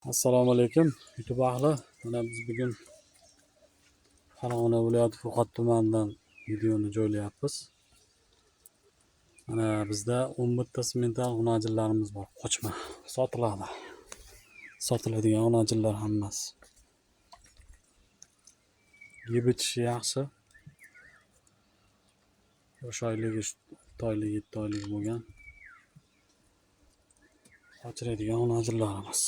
Assalomu alaykum, YouTube ahli. Mana biz bugun Farg'ona viloyati Furqat tumanidan videoni joylayapmiz. Mana bizda 11 ta simental g'unajillarimiz bor. Qochma sotiladi. Sotiladigan g'unajillar hammasi. Yeb ichishi yaxshi. Yosh oyligi, 6 oylik, 7 oylik bo'lgan. Qochiradigan g'unajillarimiz.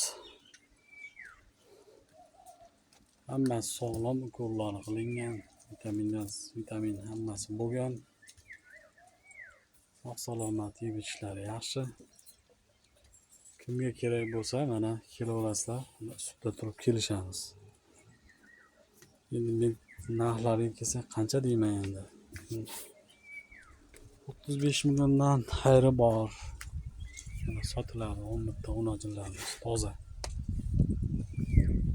Hammasi sog'lom, ukollari qilingan, vitamin hammasi bo'lgan. Sog' salomat, yeb ichishlari yaxshi. Kimga kerak bo'lsa, mana kelaverasizlar, ustida turib kelishamiz. Endi men narxlariga kelsak qancha deyman endi? 35 milliondan xayri bor. Mana sotiladi 11 ta g'unajillarimiz toza.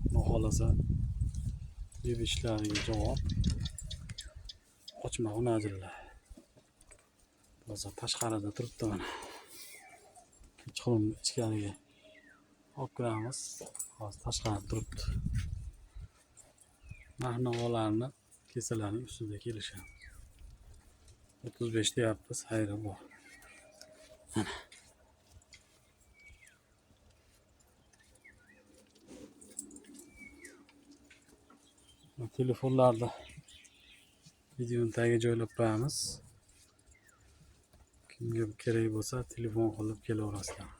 Xudo xohlasa yeb ichishlariga javob. Qochma g'unajillar. Toza tashqarida turibdi mana. Kechqurun ichkariga olib kiramiz. Hozir tashqarida turibdi. Narx-navolarni kesalarning ustida kelishamiz. 35 deyapmiz, xayri bor. Mana. Telefonlarda videoni tagiga joylab qo'yamiz. Kimga kerak bo'lsa telefon qilib kelaverasizlar.